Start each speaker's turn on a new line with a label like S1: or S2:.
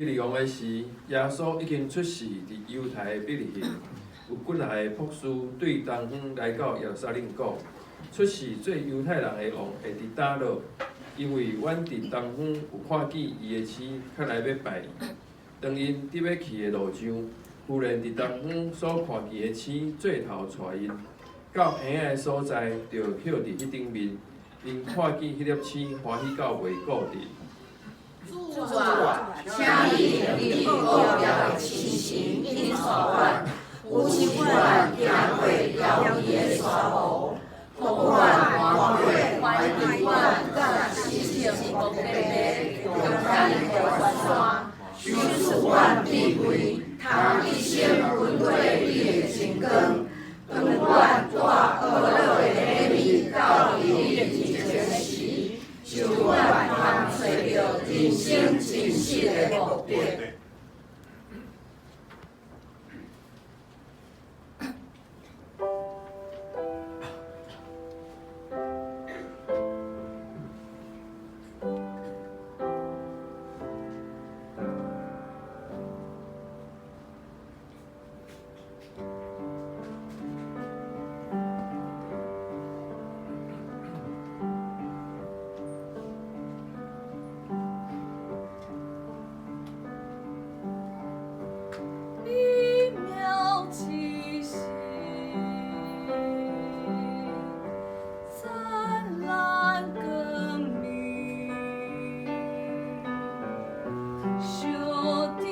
S1: 彼利王的時，耶穌已經出世佇猶太的伯利恆。有幾若个卜師對東方來到耶路撒冷講：出世做猶太人的王會佇佗落？因為阮佇東方有看見伊的星，較來欲拜伊。當𪜶佇欲去的路上，忽然佇東方所看見的星做頭帶𪜶，到嬰仔的所在，就歇佇彼頂面。𪜶看見彼粒星，歡喜到袂顧得。
S2: 主啊，請你用你奧妙的親神引帶阮，有使阮行過遙遠的沙漠，予阮換過懷疑阮佮死性無白的中間的懸山，賞賜阮智慧，通一生跟隨你的真光。當阮帶呵樂的禮物到你面前時，就阮通揣著人生真實的目的。
S3: 美妙氣息，燦爛更美，小弟。